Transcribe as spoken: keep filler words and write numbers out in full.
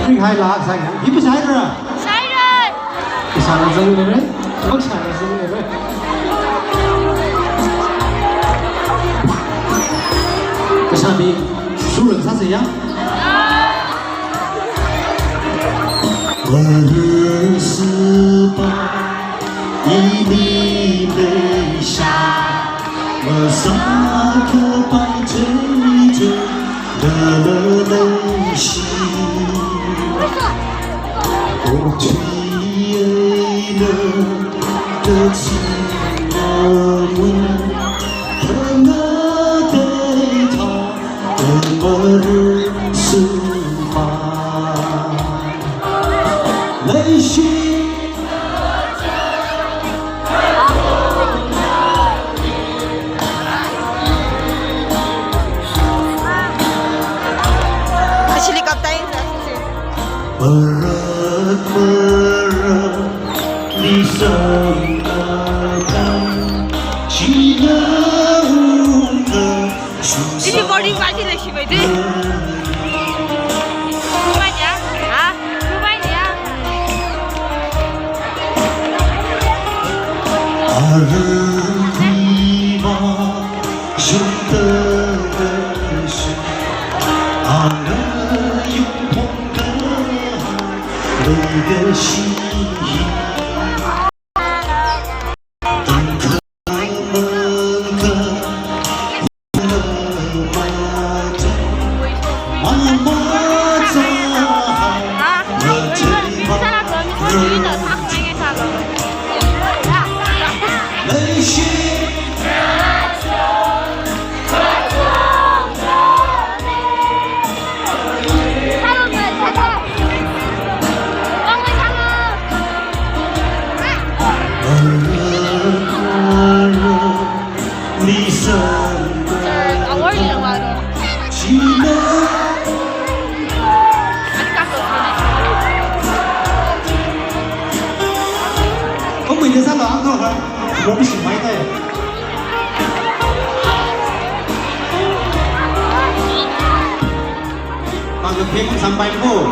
Ring hai lak sai ya. Ibu sai ra. Sai ra. Isa na zang le re. Bak sa na zang le re. Isa mi surun sa se ya. Varuspa ini Malaysia. Masaka pai jai jai. Nana leishi. Okthuiya na kachi namun. Tanga dei tha. Tamaru suma. Leishi. Asili kaptai. Marak marak nisam kaptai. China unta. Ini boarding party la shibai de. Dubai ya? Ha? Dubai ya? Arui ma shunta shi. Ana yung pong ka. Legacy. Sampai ko.